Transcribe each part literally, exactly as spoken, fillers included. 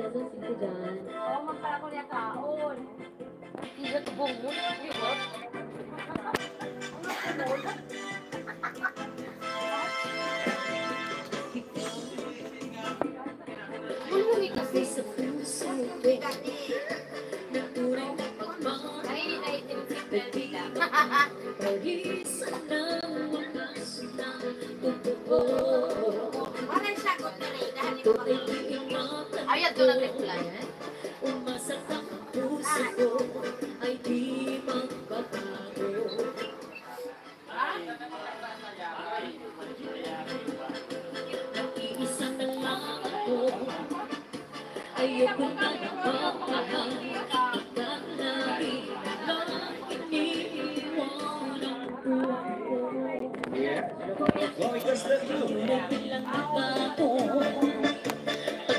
Oo, magpalako niya kaon. Iya, tubong mo, di ba? Ayaw to nag-reply.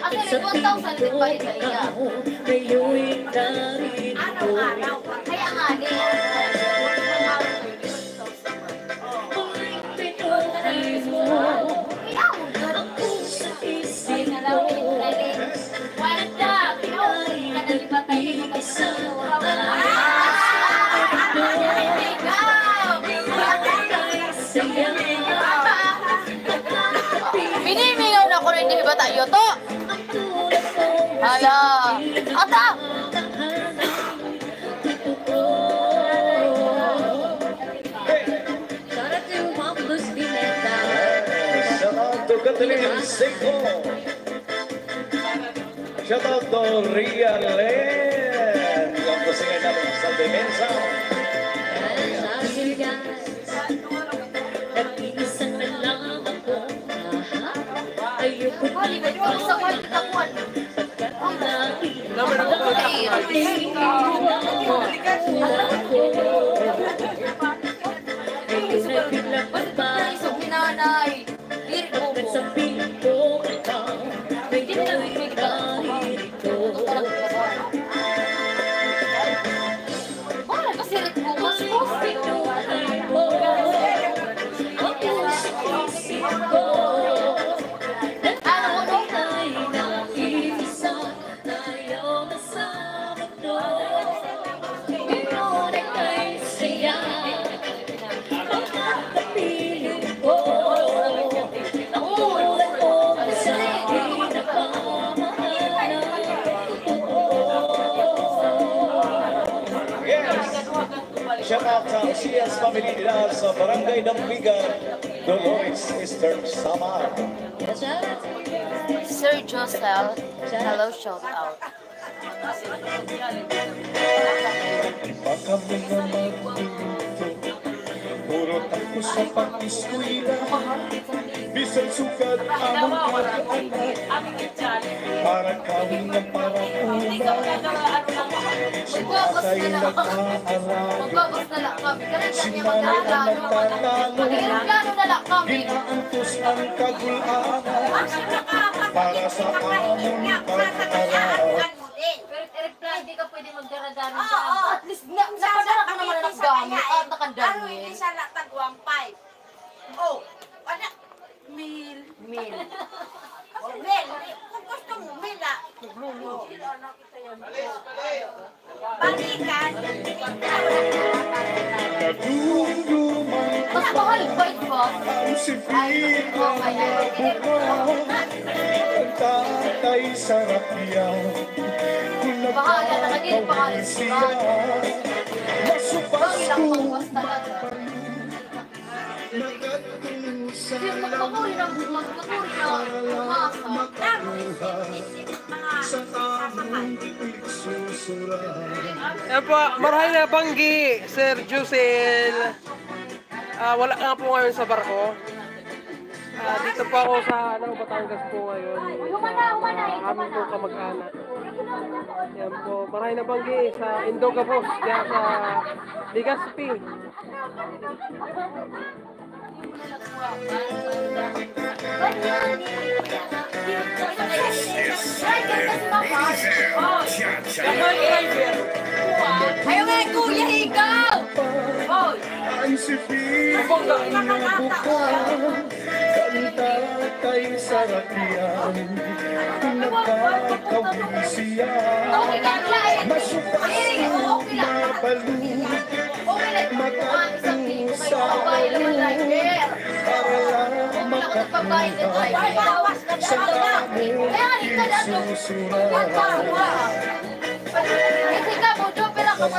Asa ni one thousand din ba ito iya? Ano araw? Kaya nga, di. Binimingaw na ko rin, di ba tayo to? Hala. Ata! Shout out to Ma'am Luz Pineda. Shout out to Catherine Seiko. Shout out to Ria Len. Ang kusina namin sa Demensa. Ayan, shout out to you guys. Nag-iisa na lang ako. Aha. Ayoko na ito. Naman ako. Ay, ay, ay. Isog ni nanay. Diri ko mo. Diri na nagpigil ako. Wala kasi rin ko. Mas post. Ano mo, no? Yes. Shout out sa C S family dida sa Barangay Dampigan, Dolores, Eastern Samar. Sir Josel, hello, shout out. Baka mo naman minuto, puro tapos sa pag-eskwela. Bisan sugad amon pag-anak, para kami nga para una. Sa atay nag-aaral, si nanay ang nagtatalo. Ginaantos ang kagul-anan para sa amon pag-aral. Pero, Eric, di ka pwede magdara-dara dyan. Oo, oo. At least, na, napadara ka naman ng gamit at nakandamit. Ano, hindi siya natagwampay. Oh, wala. Mil. Mil. Oh, mil. Kung gusto mo, mil, ah. Oh, ano, kita yan. Balikan. Nadumduman ko pa ang sipit na nabuka. Ang tatay sa rakyan. Kung nagkakawin siya, masupas ko magpalit. Nagkatusa lang para lang makakuha sa tamang pagsusurat. Yan po, marahay na banggi, Sir Jusel. Ah, wala nga po ngayon sa barko. Ah, dito po ako sa, ano, Batangas po ngayon. Uy, humana, humana, eh, humana. Sa amin po kamag-anak. Yan po, marahay na banggi sa Indogabos, diyan sa Legazpi. Ayaw nga, Kuya, higaw! Hoy! Ang sipit na buka, kanta. Tay sarap yan, nakakawisi yan. Masupas ko mabalod, magkadto sa lawod, para lang makakuha sa amon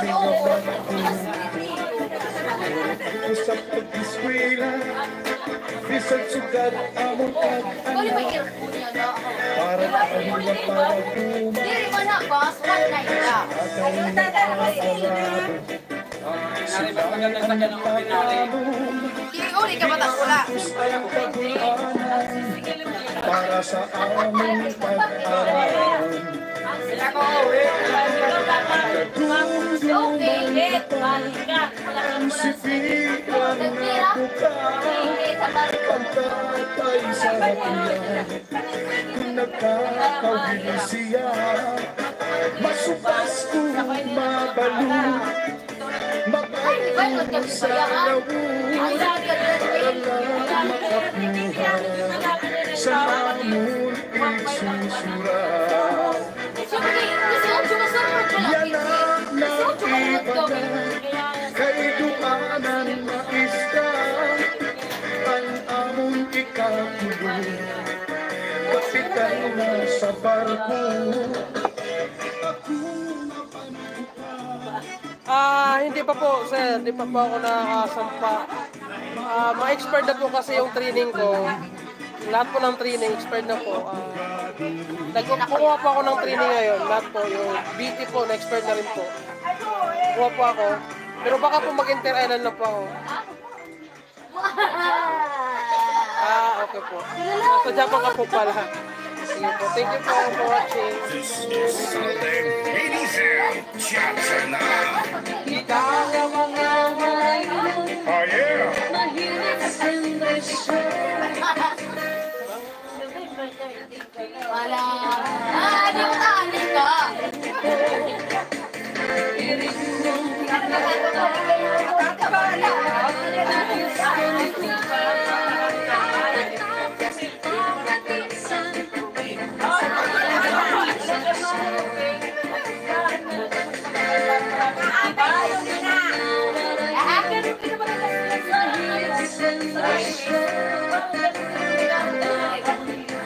isusurat. Sa pag-eskwela, bisan sugad amon pag-anak, para tayo na para duma. Diri man ha, boss, one night lang. Atay na para labo. Sila ang pag-amon. Iuli ka, batas wala. Tapos ang pag-anak, para sa amon pag-anak. Ang sipiran na buka, pagkatay sa rapian, nakakawili siya. Masupas ko mabalod, magkadto sa lawod, para lang makakuha sa amon isusurat. Yana na iba na, kay duanan na isda, an amon ikakulog, kapitan na sa barko. Ako na ba na iba? Ah, hindi pa po, sir. Hindi pa po ako nakasampa. Ah, ma-expired na po kasi yung training ko. Lahat po ng training, expired na po. Ah, nagkukuha po ako ng training ngayon. Lahat po, yung B T po, na-expired na rin po. Kukuha po ako. Pero baka po mag-Inter Island na po ako. Ah, okay po. Nasa Japan ka po pala. Sige po. Thank you po for watching. This is Southern Ladies Air. Cha-cha na. Oh, yeah. Wala. Ah, di ba, di ba?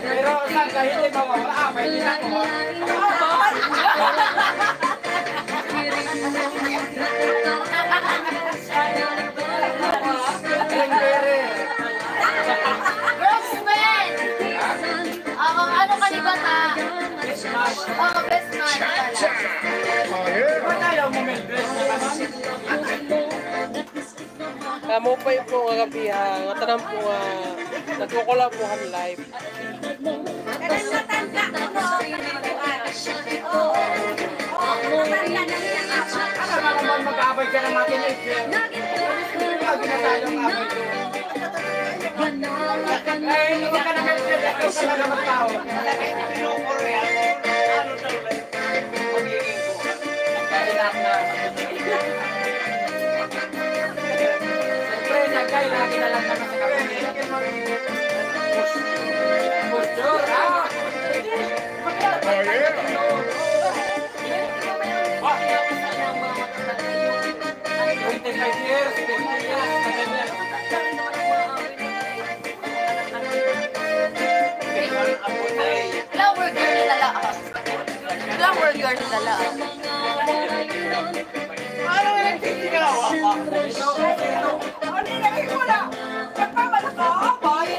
Pero sa kahit mawawala, ah, may ginagawa. Rosemary! Ang ano ka ni bata? Best man. Oo, best man. Ayaw mo may dress na naman. Kamo pa po nga gabi, ha. Nga tanan po nga nagkukula po han live. Ano naman mag-aabay ka ng mga teenager? Lagi na tayo ang abay ko. Ay, hindi ka na may pinagkakaw sa mga tao. Ano daw, like, magiging ko. Ang kailangan na. Siyempre, nagkay, lagi na lang naman sa kami. Picture, ah! Oh, yeah. Twenty-five years, fifty years, whatever. Flower girl na lang. Flower girl na lang. Ano nga nagtitigaw? Ano yung naging wala? Nagpamalakabay.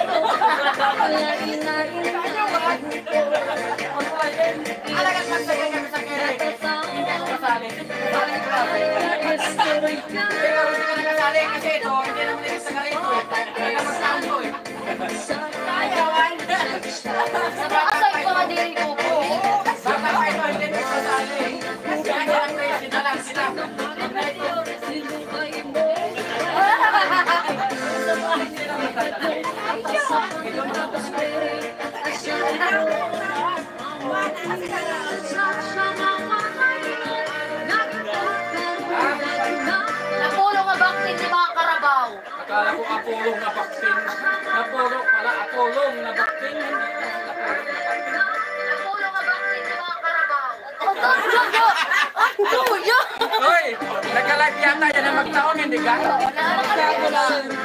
Alagat magsagay kami sa kere. Hindi ako kasali. Hindi ako kasali. Hindi ako kasali kasi ito, hindi naman ito sa ganito eh. Hindi naman sa ano eh. Nakasay pa nga diri ko po. Baka pa ito, hindi naman kasali. Kaya lang, sila lang, sila. Napulong nga baktin ni mga karabaw. Kala ko apulong na bakting. Napulong pala, apulong na bakting. Hindi pala napulong na bakting. Napulong na bakting sa mga karabaw. Kuya! Hoy! Nagka-live yata yan ang magtaon, hindi ka?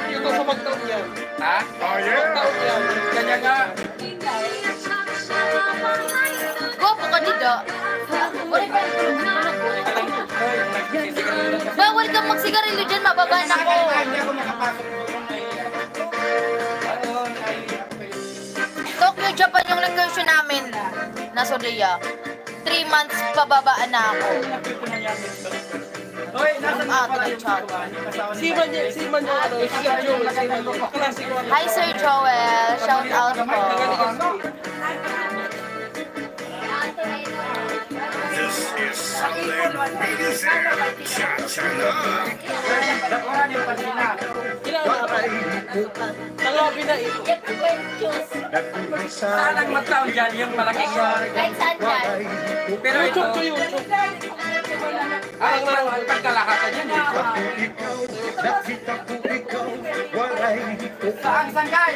Ito sa magtaon yan. Ha? Magtaon yan. Kanya nga. Gwapo ka, dida. Bawal kang magsigarilyo dyan, mababa na ko. Tokyo, Japan yung location namin. Nasa Korea. Three months pababa na ako. Hoy, nasaan na pala yung asawa ni Sir Joel? Hi, Sir Joel. Shout out po. This is Southern Citizen Cha-Cha Love. Saan ang magtaon dyan? Yung malaking... Kahit saan dyan. Pero ito, YouTube to YouTube. Ay, pagkalahatan yan eh. Saan, sangkay?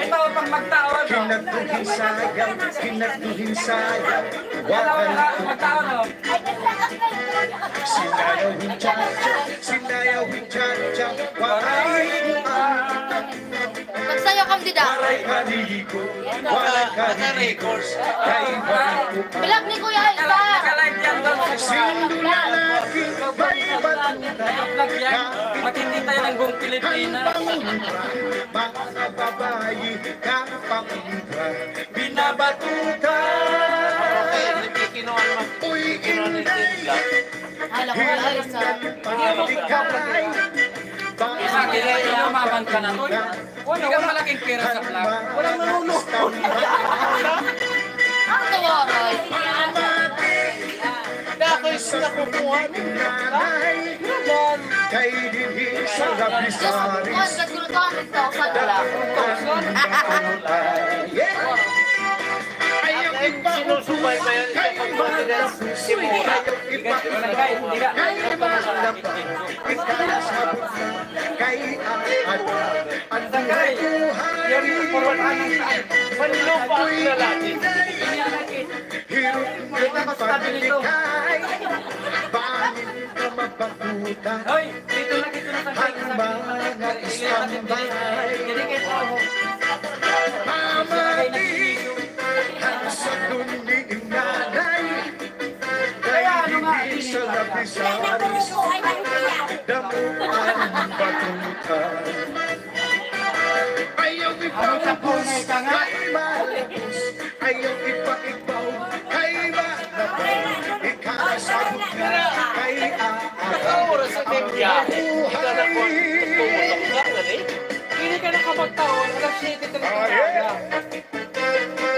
Ito, pang magtaon. Dalawa na lang ang magtaon, oh. Magsayaw kam dida. Vlog ni Kuya Alvar. Vlog yan. Matindi tayo ng buong Pilipinas. Binabatuta. Hala ko, alis, ah. Hindi mo magkakapag-, hindi mo maman ka na to. Hindi ka malaking pera sa vlog. Walang nanonood. Ang tawaray. Dako is nakukuha ni nanay. Kay dinhi sa Labis Aris. Diyos ko, ang ganda ko, ang ganda ko, sa vlog. Ayaw ipaubos kay mahal na puso. Ayaw ipaubos kay mahal na puso. Kay aada an buhay-buhay. Hirot nga paglikay, bangin nga mabatutan. Dito na, dito na sa... Ang mga standby. Pamati, ang sadun ni nanay. Kay dinhi sa Labis Aris, damo an batutan. Ayaw ipaubos kay malapos. Ayaw ipaikbaw kay malapos. Ikasabot na kay aada. Oras sa media. Buhay. Hindi ka nakapagtaon, alas siyete treinta na.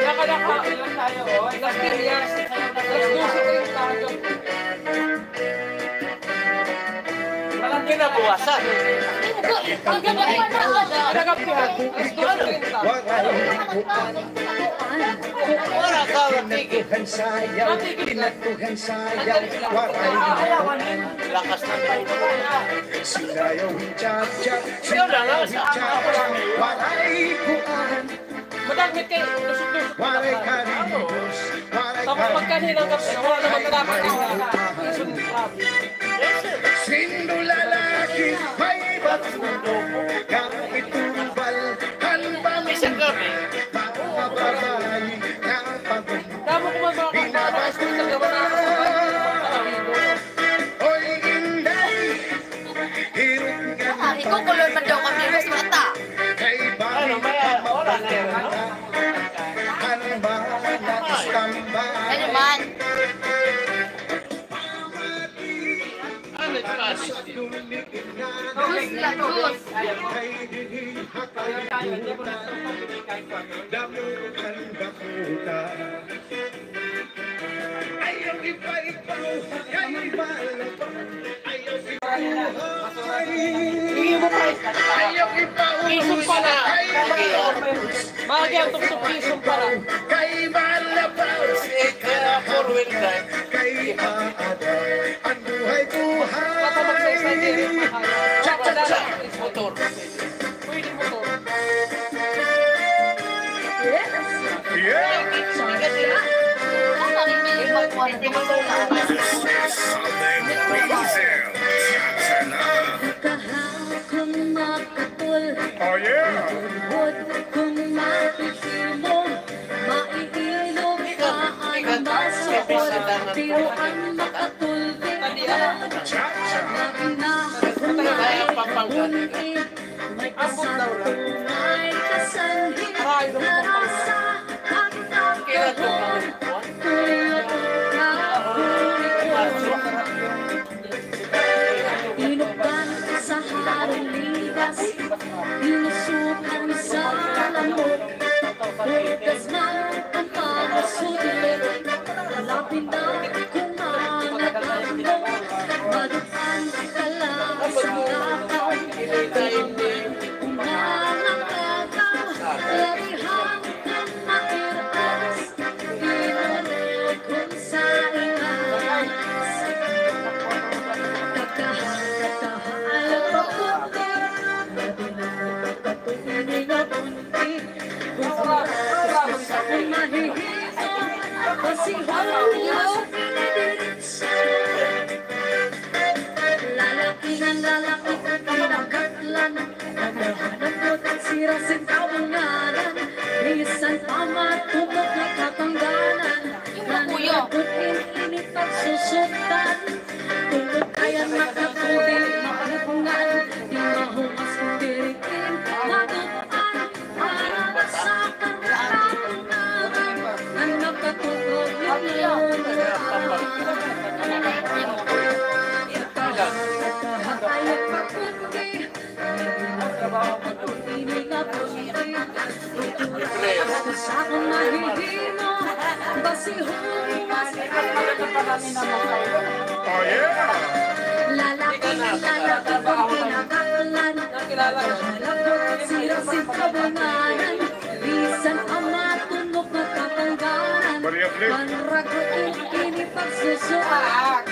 Naka, naka, ilan tayo, oh? Alas diyes. Alas dose treinta. Kinabuwasan. Nagabihan. Alas dose treinta. Wala ka matigil. Pinatuhan sayaw, pinatuhan sayaw, waray. Lakas ng tao. Sinayaw, cha-cha, sinayaw, cha-cha, waray kuan. Madagmit kay lusot-lusot. Waray karibos, waray karibos. Tapos pagkanina, wala naman dapat. Sindulalaki, may batudok, kapitubal, han bangon. Mga babayi, kapag damo ko man mga kakilala, sa gawa na ako. Oy, Inday, hirot nga... Ah, ikukulon man daw kami, mas mata. Kay bangin nga mabatutan. Ano man? Ano man? Ano man? Gus la gus. Ayaw ipaikbaw kay malapos. Ayaw ipaikbaw. Ayaw ipaikbaw. Ayaw ipaikbaw. Ison pala. Kay malapos. Bagay ang tuktok ison pala. Kay malapos. Kay aada. An buhay-buhay. Cha-cha-cha. Motor. Kahapon makatol, oh, yeah, kun makikimo, maiilog pa an masukol, pero an makatol di ka. Lagi na kun makikimo, may kasal, may kasanhi, narasa, pagkakahon. Inukdan sa harong ligas, inusukan sa lamok. Butas na an mga sudli, labi na kun mga damo. Maduan ka la sa tapang, kun mga kakaw, larihan kun makiras. Lalaki nga lalaki, pinakatlan. Naghahanap ko ng sira sa kabunganan. Bisan pa matumok na katangganan. Yung mga kuya. Nanilagot in init pagsusuktan. Tungod kay an makatol di mapungan. Di mahumas kun diri in maduan. Para sa katangganan. An makatol di mapungan. Ayaw mapundi. Oh, yeah. Lalaki nga lalaki kon kinakatlan. Naghahanap sira sa kabunganan. Bisan pa matumok na katangganan. Manrago in ini pagsusuak.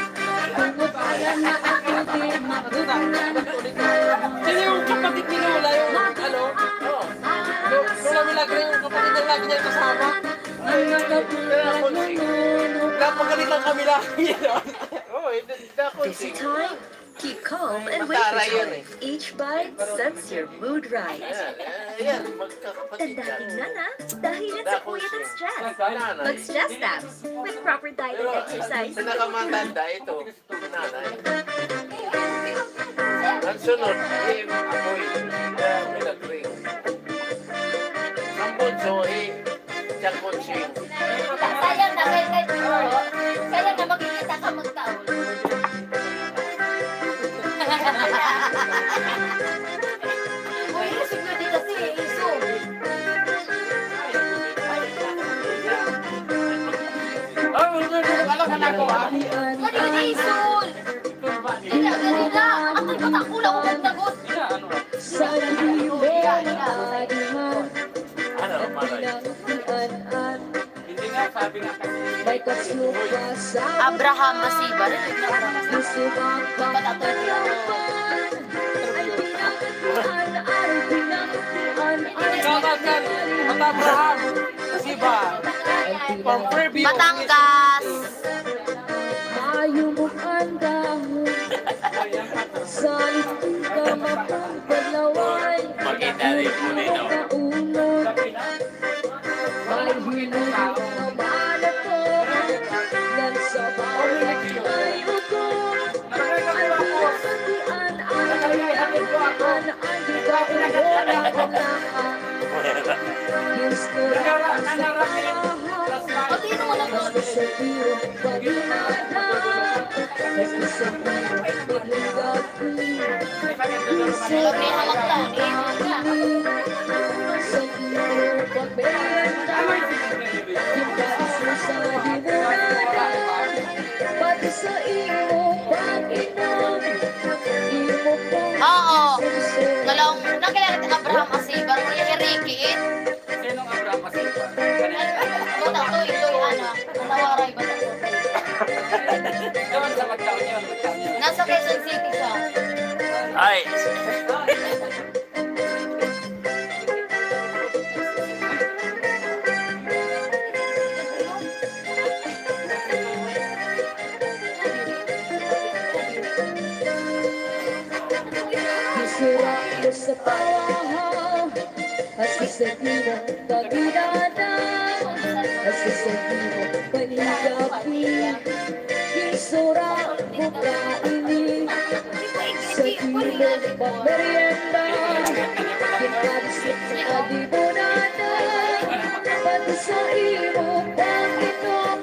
Tungod kay an makatol di mapungan. Sino yung kapatid ni Lola, yung ano? Lola Milagro, yung kapatid na lagi niya kasama. Napagalitan kami lagi niya. Oo, hindi, hindi ako. Busy time? Keep calm and wait for time. Each bite sets your mood right. Ayan, ayan, magkakapatid yan. Tandaan, nana, dahil yan sa puyat at stress. Mag-stress test with proper diet and exercise. Pinakamatanda ito. Nanay. Ang sunod, i-, ako, i-, Milagring. Ang bunso, i-, Tiyan Conching. Sayang na, kay, kay, sayang na, makikita ka magtaon. Uy, isip na di kasi, iso. Ay, wala na, wala ka na ako, ha? Ano yun, iso? Dida, dida. Atay, batakula ko magdagot. Sa iyo, Adiman. Ano, malay? Hindi nga, sabi nga kasi. Abraham Masiba rin. Ba't ato ito? Ikaw, Abraham Masiba. From Fairview. Batangas. Mayumog an dahon. Salit di ka mapagbalaway. Makita rin po nito. Kaunon. May hinugot na malato. Nagsabaw na may ugot. An pamatian ay, an, an, an, di ba, ulo na, ulo na. Oo. Ngalaw, nakilala ti Abraham Asibar, kuya Ricky, eh. Sinong Abraham Asibar? Bata to, ito yung ano, nanawaray, bata to. Doon sa Magtaon yun, Magtaon yun. Nasa Quezon City siya. Ay. Pawahaw, asya sa imo pagidada, asya sa imo panigapig, ginsura ko kaini sa imo pagmerienda, ginpadisip sa kalibunada, pati sa imo pag-inom.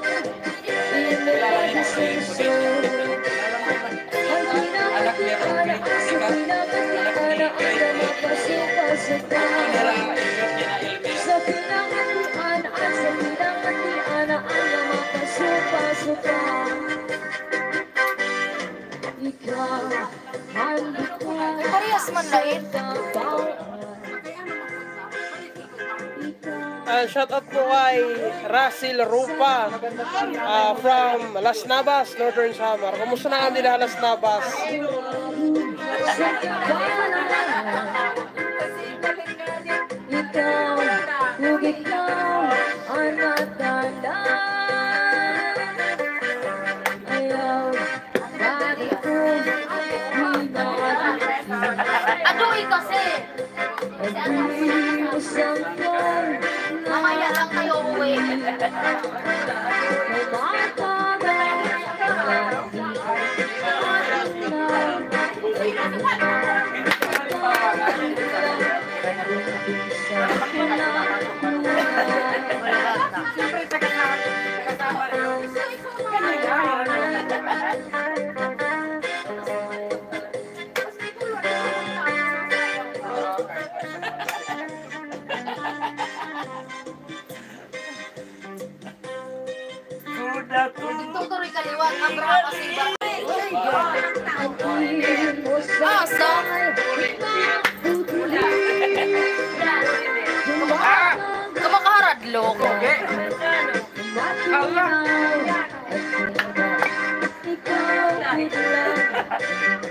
Parehas man lain. Ah, shout out po kay Russell Rupa, ah, from Las Navas, Northern Samar. Kumusta na kami dida ha Las Navas? Aduh, kasi. Mamaya lang kayo uwi. Tuturi kaliwat, ang brava sa iba. Asa? Kamakaharadlok. Hala.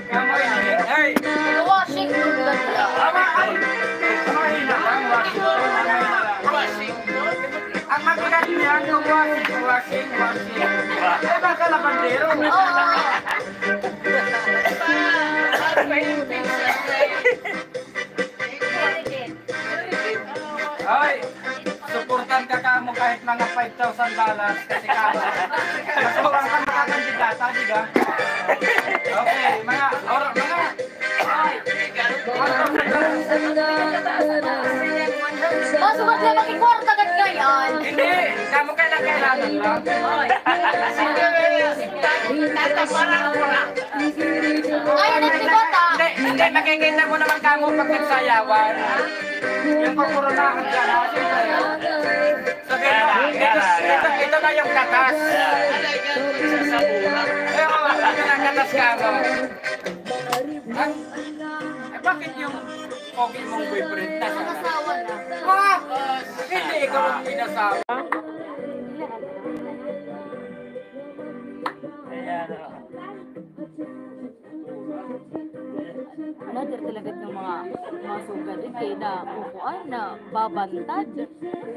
Kamay, ay. Washington ganda. Ama, ay. Kamay na, ang Washington, ang Washington. Ang mabigat niya, ang Washington, Washington, Washington. Ay, baka labandero. Oo. Ay, suportahan ka kamo kahit mga five thousand dollars kasi kamo. Mas murang ka makakandidata, di ba? Okay, mga, or, mga, ay, one thousand dollars. Mas sugat na makikwarta ka ngayon. Hindi, kamo kailan kailangan lang. Ay, nagtibata. Hindi, hindi, makikita mo naman kamo pag nagsayawan. Yung pagkurunahan dyan, ha? Sabi mo, ito, ito, ito na yung katas. Eh, oo, ito na katas kamo. Ha? Eh, bakit yung pogi mong boyfriend na sa asawa na? Ha? Hindi, ikaw ang inasawa. Ayan, oh. Another talaga ng mga, mga sugad, eh, kaya na kukuan, nababantad.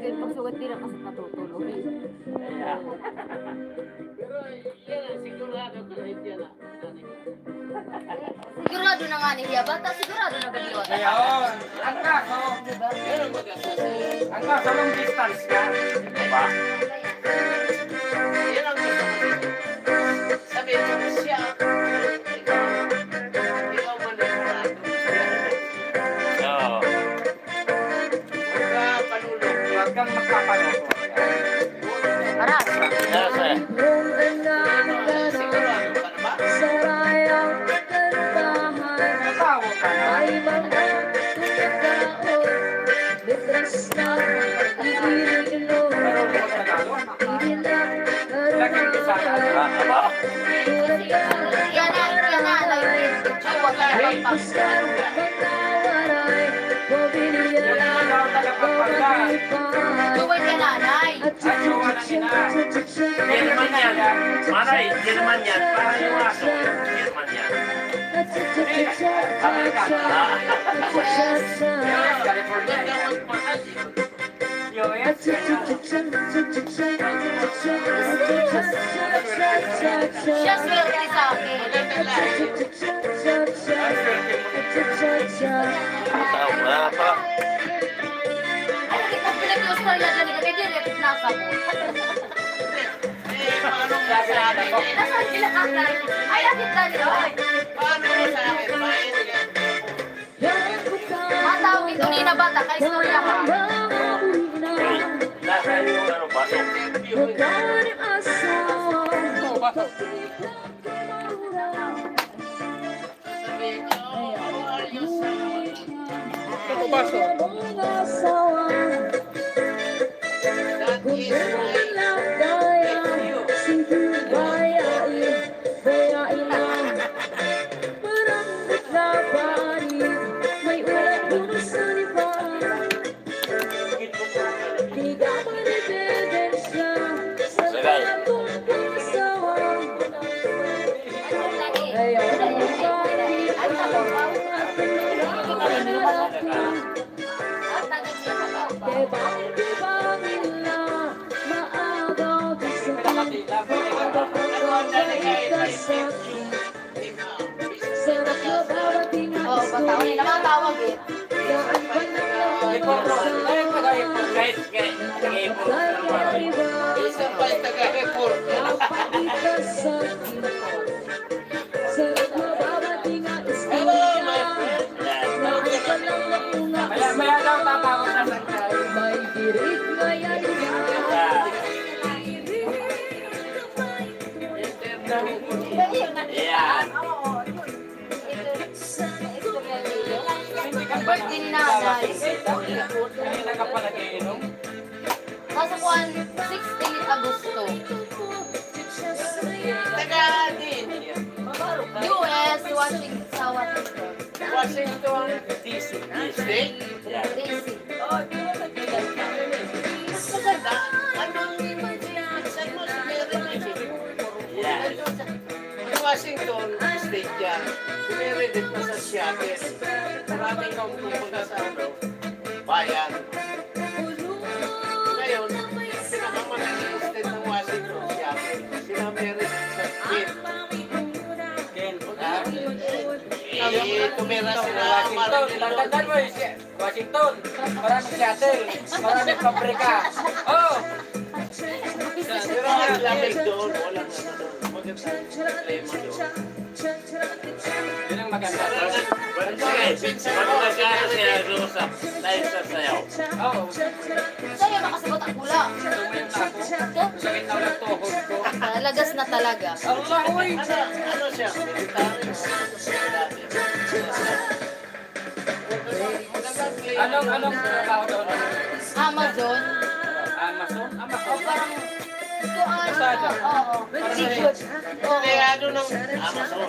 Kaya pag sugad, di na kasi natutulog, eh. Sigurado na nga ni hiya, bata, sigurado na gani. Ayun. Ang kaso, ang kaso, long distance ka. Diba? Yan ang gusto ko. Sabi mo, siya, ikaw, ikaw manigurado. Oo. Huwag ka panulog. Huwag kang magpapanulog. Aras. Aras, eh. Tawo ka na. Lagi ko sa Duway ka, nanay. Yan naman yan. Manay, yan naman yan. Parang yung aso. Yan naman yan. Ah. Siya swerte sa akin. Tama pa. Ay, kita pinag-istorya dyan, kaya dyan, eh, nasa mo. Nasa sila ka, ay, akit na nila, ay. Matawag ito ni na bata, kay istorya ka. Nasa yung ano, baso. Oh, baso. Ito baso. Oh, bata, uy, nakatawag eh. Guys, guys, guys. Isa pa yung taga-report. Hello, my friend. Maya-maya daw, tatawag na sa Yan. Birthday ni nanay. Kanina ka pa nag-iinom? Nasa kuan, sixteen Agosto. Taga din. U S, Washington, sa Washington. Washington, D C. State? Yeah. D C. Mas maganda. Ano yung pinsan mo si Mary Jane? Yeah. Sa Washington State yan. Si Mary dito sa Seattle. Maraming nung pupunta sa ano, bayan. Ngayon, pinakamalaking state ng Washington, Seattle. Sina Mary sa State. Ken. Ah, eh, tumira sila Washington. Marilyn. Tandaan mo, eh, si Washington. Maraming Seattle. Maraming pabrika. Oh! Pero ang lamig doon, walang ano doon. Maganda yung klima doon. Yun ang maganda. Pero nag-, pero nag-, ano na siya, Rosa? Tayo sa sayaw. Oo. Sayaw, makasagot ang pula. Sakit na ulit tuhod ko. Talagas na talaga. Allah, uy! Ano, ano siya? Military. Anong, anong trabaho daw na? Amazon. Amazon? Amazon? O, parang, kuan, oo. Secret. Oo. Empleyado ng Amazon.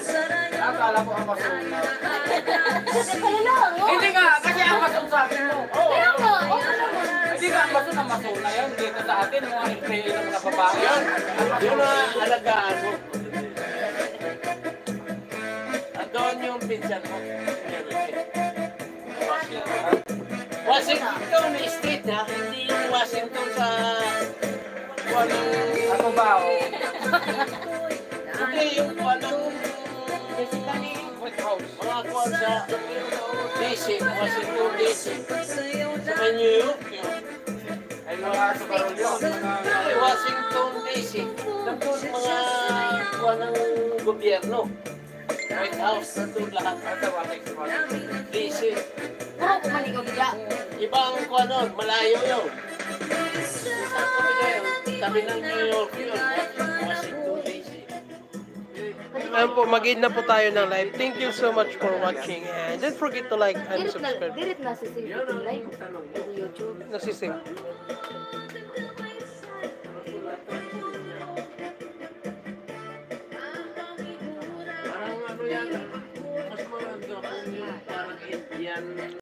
Akala ko Amazon na. Kasi pala lang, oh. Hindi nga, kasi Amazon sabi mo. Oo. Kaya nga, oo naman. Hindi nga, Amazon, Amazon na yan. Dito sa atin, mga employee ng mga babae. Yun. Yun ang alagaan mo. Andun yung pinsan mo. Washington State, ha? Hindi yung Washington sa, kuwan ng, ano ba, oh? Hindi, yung kuwan ng White House. Mga kuwan sa D C, Washington D C. Sa New York, yun. Ay, mga sa Barulyo, mga Washington D C. Nandun mga kuwan ng gobyerno. White House, nandun lahat. D C. Puro ko maligaw diya. Ibang kuwan nun, malayo yun. Tabi ng New York yun. Washington D C. Ayan po, mag-end na po tayo ng live. Thank you so much for watching. And don't forget to like and subscribe. Dirit na, dirit na si Sir YouTube. Nasising. Parang ano yan, mas maganda kung yung parang Indian.